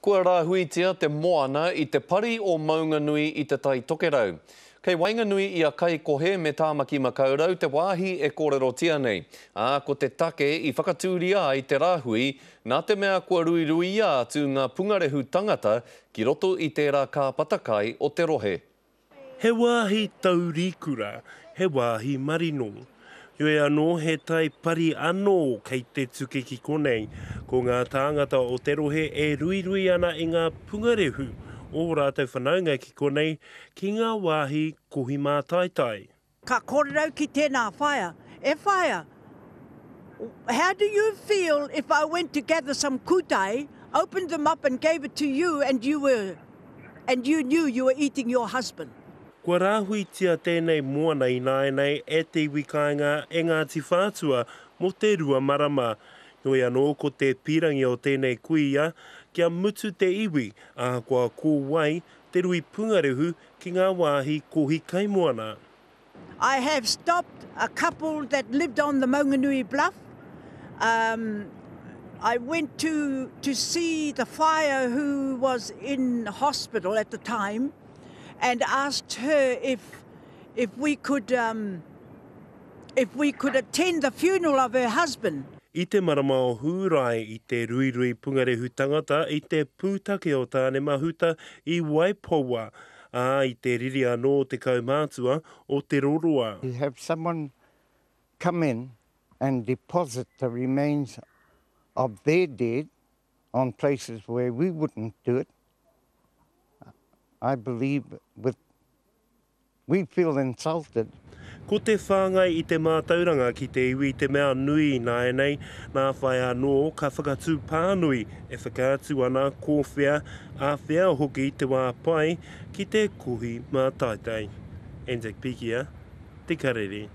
Kua rāhuitia te moana i te pari o Maunganui i Te Tai Tokerau. Kei waenganui i a Kaikohe me Tāmaki Makaurau te wāhi e kōrerotia nei, ā, ko te take i whakatūria ai te rāhui nā te mea kua ruiruia atu ngā pungarehu tangata ki roto i tērā kāpata kai o te rohe. He wāhi taurikura, he wāhi marino. Heoi anō, he tai pari anō kei te tuke ki konei. Ko ngā tāngata o te rohe e ruirui ana i ngā pungarehu o ō rātou whanaunga ki konei, ki ngā wāhi kohi mātaitai. Ka kōrero ki tēnā whaea, E whaea, how do you feel if I went to gather some kūtai, opened them up and gave it to you and you were, and you knew you were eating your husband? Kua rāhuitia tēnei moana ināianei e te iwi kāinga e Ngāti Whātua mō te marama. Heoi anō ko te pīrangi o tēnei kuia kia mutu te iwi, ahakoa ko wai, te rui pungarehu ki ngā wāhi kohi kaimoana. I have stopped a couple that lived on the Maunganui bluff. Um, I went to, to see the whaea who was in hospital at the time and asked her if, if we could um, if we could attend the funeral of her husband. I te marama o Hūrae i te ruirui pungarehu tangata i te pūtake o Tānemahuta i Waipoua, ā, i te riri anō te kaumātua o Te Roroa. To have someone come in and deposit the remains of their dead on places where we wouldn't do it, I believe with We feel insulted. Ko te whāngai i te mātauranga ki te iwi te mea nui ināianei, nā whai anō ka whakatū pānui e whakaatu ana ko whea, ā whea hoki te wā pai ki te kohi mātaitai. Anzac Pikia, Te Karere.